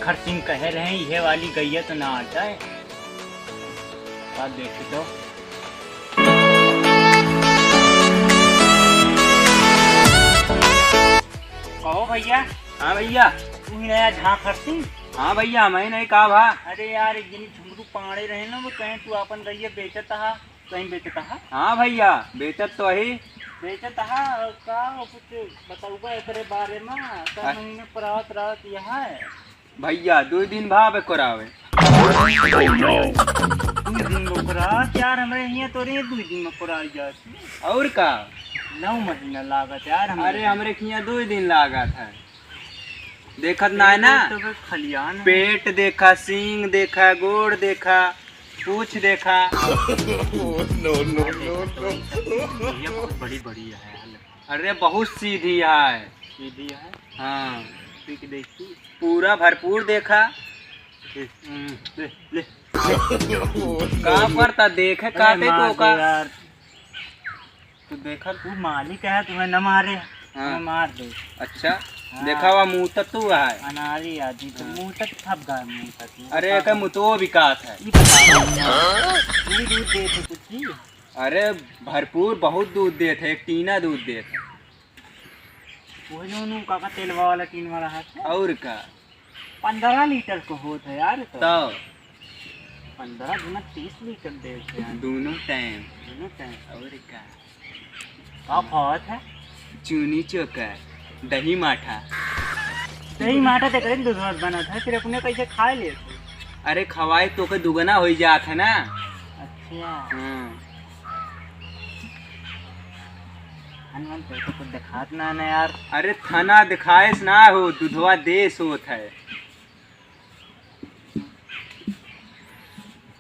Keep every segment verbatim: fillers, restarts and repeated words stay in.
खरसिंग कहे रहे, इहे वाली गइया तो ना आ जाए। का देखी तो। कहो भइया। हाँ भइया। तू ही नया झांक खरसिंग? हाँ भइया, मैं नहीं, का भा? अरे यार, एक दिन झुमरू पाड़े रहे ना, वो कहें तू आपन गइया बेचत हा। कहीं बेचत हा? हाँ भइया, बेचत तो ही। बेचत हा, और का कुछ बताऊबा एकरे बारे में? का अ- महीने पर आवत रहत यहाँ है? भइया, दुइ दिन भा बे कोरावे। दुइ दिन में कोरात यार, हमरे हियाँ तो रे दुइ दिन में कोराई जात। और का? नौ महीना लागत यार हमरे। अरे, हमरे हियाँ दुइ दिन लागत है। देखत ना है ना? तो बे खलियान है। पेट देखा, सींग देखा, गोड़ देखा, पूछ देखा। No, no, no, no। भइया बहुत बड़ी बड़ी है। अरे, बहुत सीधी है। सीधी है? हाँ। पी के देखी। पूरा भरपूर देखा। ले, हम्म, ले, ले। का करता देखे अरे, काटे मार तो दे का? यार। तू देखा। तू मालिक है, तुम्हें न मारे, हाँ। तुम्हें मार दे। अच्छा, हाँ। देखा हुआ मुँह तक तू है। अनारी आदमी तो हाँ। मुँह तक थप गया, मुँह तक। अरे, एकर मुँह तो विकास है। ई बताओ, तू दूध दे तो कुछ ही। अरे, भरपूर बहुत दूध देत है, एक टीना दूध देत है। वो जो नु काका तेलवा वाला टीन वाला है। और का? पन्द्रह लीटर को होत है यार तो। तो? पन्द्रह दूना तीस लीटर देत है यार। दोनों टाइम। दोनों टाइम। और का? का खावत है? चूनी चोकर, दही माठा। दही माठा तो करे दूध बनत है, फिर अपने कैसे खाए लेत है? अरे खवाए तो के दुगना हो जात है ना। अच्छा। हाँ। हनुमान तो, तो कुछ दिखात ना है यार। अरे थना दिखाएस ना हो, दुधवा देस होत है।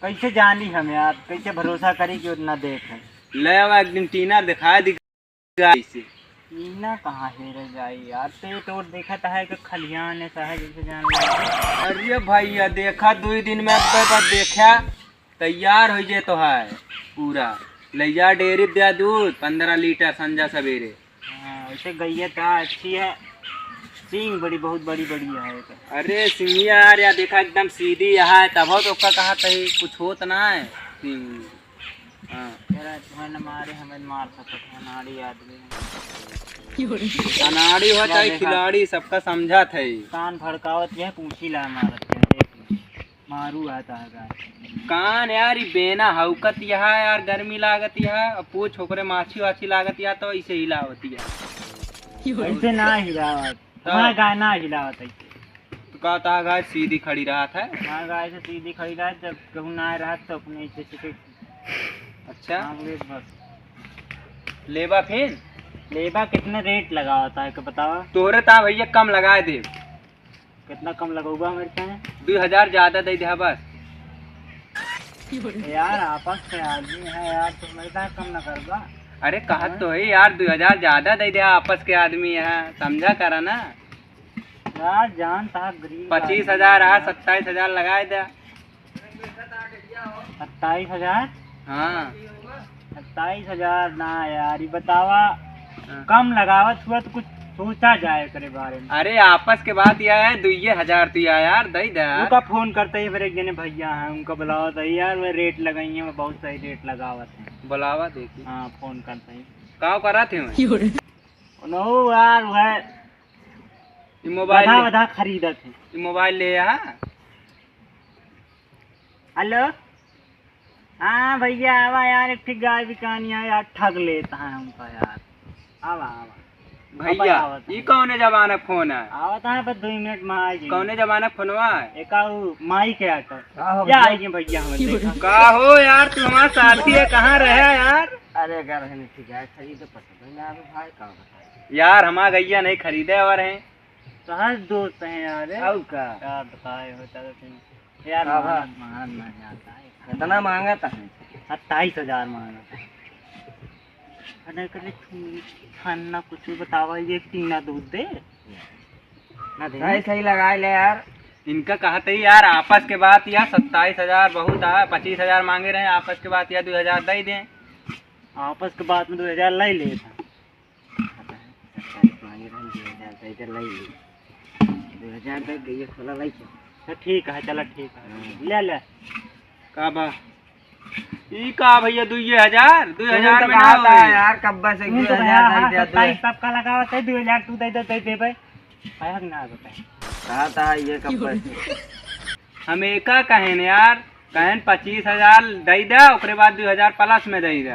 कैसे जानी हम यार, कैसे भरोसा करी कि उतना देत है? ले अब एक दिन टीना दिखा दी गाय से। टीना कहाँ हेरे जाई यार, पेट और देखत है कि खलियान है, सहज से जान ले। अरे भइया देखा, दुइ दिन में अब्बे पर देखा, तैयार हो जे तो है पूरा। लैया डेयरी द्या दूध पन्द्रह लीटर संझा सवेरे। हाँ, वैसे गैया तो अच्छी है, सींग बड़ी, बहुत बड़ी बड़ी है एकर। अरे सिंगिया यार, या देखा एकदम सीधी यहाँ है, तब हो तो ओका कहा तही कुछ होत ना है सींग। हाँ। तेरा तुम्हें न मारे, हमें मार सकत है, नाड़ी आदमी है। अनाड़ी हो या चाहे देखा। खिलाड़ी, सबका समझत है। कान भड़कावत यह पूछी ला मारत है, देख ले। मारू आता है गाय। कान यार, ई बेना हौकत यहाँ यार, गर्मी लागत यहाँ, अब पूछ ओकरे माछी वाछी लागत यहाँ, तो ऐसे हिलावत यहाँ। ऐसे ना हिलावत, तो हमारा गाय ना हिलावत ऐसे। तो कहता है गाय सीधी खड़ी रहत है। हमारा गाय से सीधी खड़ी रहत, जब कहूँ ना रहत तो अपने ऐसे ऐसे। अच्छा। हाँ, बस, बस। लेबा फिर? लेबा कितने रेट लगावत है, के बतावा? तोहरे ता भइया कम लगाए दे। कितना कम लगौबा हमरे ताईं? दुइ हजार ज्यादा दे दे बस। यार, आपस के आदमी है यार, तो हमरे ताईं कम ना करबा? अरे, कहत हाँ? तो है यार, दुइ हजार ज्यादा दे दे, आपस के आदमी है, समझा करा ना। यार, जान साहब गरीब पच्चीस हजार आदमी है, है। सत्ताईस हजार लगाए दे। सत्ताईस हजार? हाँ। सत्ताईस हजार ना यार, ई बतावा, हाँ। कम लगावत हुआ तो कुछ सोचा जाए एकरे बारे में। अरे आपस के बात यह है, दुइये हजार तो या यार, दे दे यार। उनका फोन करते ही मेरे एक जने भइया हैं, उनका बुलावत है यार, वे रेट लगाई हैं, वे बहुत सही रेट लगावत हैं। बुलावा देखी। हाँ, फोन करते ही। का करत है? उन्हों यार, वह ई मोबाइल गधा ले। वधा खरीदत है। ई मोबाइल ले आ। हेलो, हाँ भइया, आवा यार, एक ठे गाय बिकानी है यार, ठग लेता है हमका यार। आवा, आवा। भइया, आवत ई है। कौने जमाना के फोन है? आवत है, बस दुइ मिनट में आ जाइए। कौने जमाना के फोनवा है? एका उ माई के आटा। का हो या भइया? आइए भइया, हम देखा। का हो यार, तू हमारा साथी है, कहाँ रहे यार? अरे, घर है नहीं, ठीक है, खरीदे पसंद है ना, अभी भाई, का बताए? यार, हमारा गैया नहीं खरीदे और हैं। तो हर दोस्त हैं यार। और का? क्या बताए होता तो तुम। यार, का भा? मांगत, मांगत ना जाता है। कितना मांगत है? सत्ताईस हजार मांगत है। अरे, करे तुम खाना कुछ भी बतावा, ये टीना दूध दे। ना दे। सही, सही लगाए ले यार। इनका कहते ही यार, आपस के बात यार, सत्ताईस हजार बहुत है, पच्चीस हजार मांगे रहे, आपस के बात यार, दो हजार दे दें। आपस के बात में दो हजार ले ले। सत्ताईस मांगे रहे, दो हजार दे दे, ले ले। दो हजार दे, ये खोला ले चल। तो ठीक है, चला ठीक है। हम्म। ले ले। का बा? ई का भइया, दुइये हजार? दुई हजार में ना होई। यार, कब्बे से तू तो दुई हजार भइया, नहीं हाँ, दिया, सत्ताईस दुई। सबका लगावत है, दुई हजार तू दे दे, दे दे भाई। पाया कि ना बताए? कहा था ये कब्बे से? हम एका कहेन यार, कहेन पच्चीस हजार दे दे, ओकरे बाद दुई हजार प्लस में दे दे।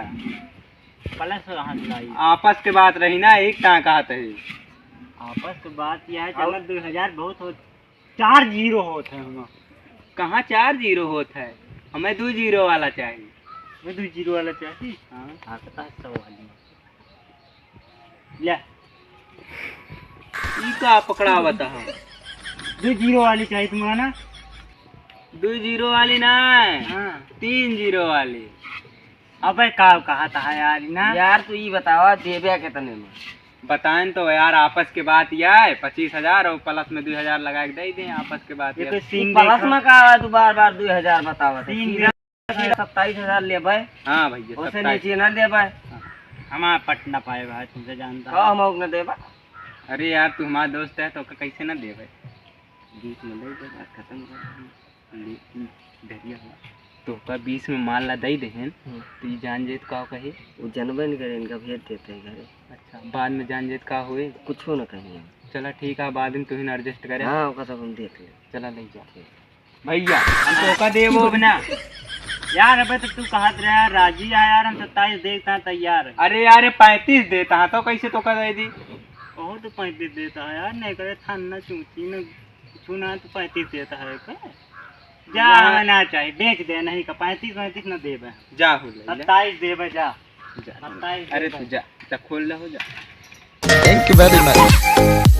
प्लस कहाँ से लाई? आपस के बात रही ना, एक टा कहत है। आपस के बात यह है, और? चलो दुई हजार बहुत हो, चार जीरो होत है हमार। कहाँ चार जीरो होत है? हमें दो जीरो वाला चाहिए। वो दो जीरो वाला चाहिए? हाँ। हाँ, तो सौ वाली। ले। ई का पकड़ावत है? दो जीरो वाली चाहिए तुम्हारा ना? दो जीरो वाली ना है। हाँ। तीन जीरो वाली। अबे का कहा था यार ना? यार, तू ई बतावा, देबे कितने में? बताएन तो यार, आपस के बात यह है, पच्चीस हजार और प्लस में दुई हजार लगा के दे दें, आपस के बात ये यार। तो सीन प्लस देखा। में का है, तू बार बार दुई हजार बतावत है। सीन सीधा, देखा। सीधा सत्ताईस हजार लेबे। हाँ भैया, ओसे सत्ताईस। नीचे ना लेबे। हाँ। हमार पट ना पाए भाई, तुमसे जानता का हूँ। हम ओके ना देबे? अरे यार, तू हमारा दोस्त है, तो ओके कैसे ना देबे? बीच में ले दे, बात खत्म कर। ले, ई धरिया हो। तोहका बीस में माल ला दई देहेन, हम्म। तो ई जान जाइत का कहे? वो जनबे नहीं करे, इनका भेज देते हैं घरे। अच्छा, बाद में जान जाइत का होए? कुछो ना कहिए। चला ठीक है, बाद में तुहिन adjust करे। हाँ, ओका सब हम देख ले। चला ले जा। ठीक। भैया, हम तोहका देबो अब ना। यार, अबे तो तू कहत रहा राजी है यार, हम सत्ताईस देता तैयार है। अरे यार, ये पैंतीस देता है, तो कैसे तोहका दे दी? ओहो तो पैंतीस देता है यार, नहीं करे थान ना चूची ना। सुना तो पैंतीस देता है का? जा, यार। हमें ना चाहिए, बेच दे, नहीं का पैंतीस वैंतीस ना देबे। जा हो ले, ले। सत्ताईस देबे, जा। जा। सत्ताईस अरे देबे। तू जा, जा खोल ले हो जा। Thank you very much।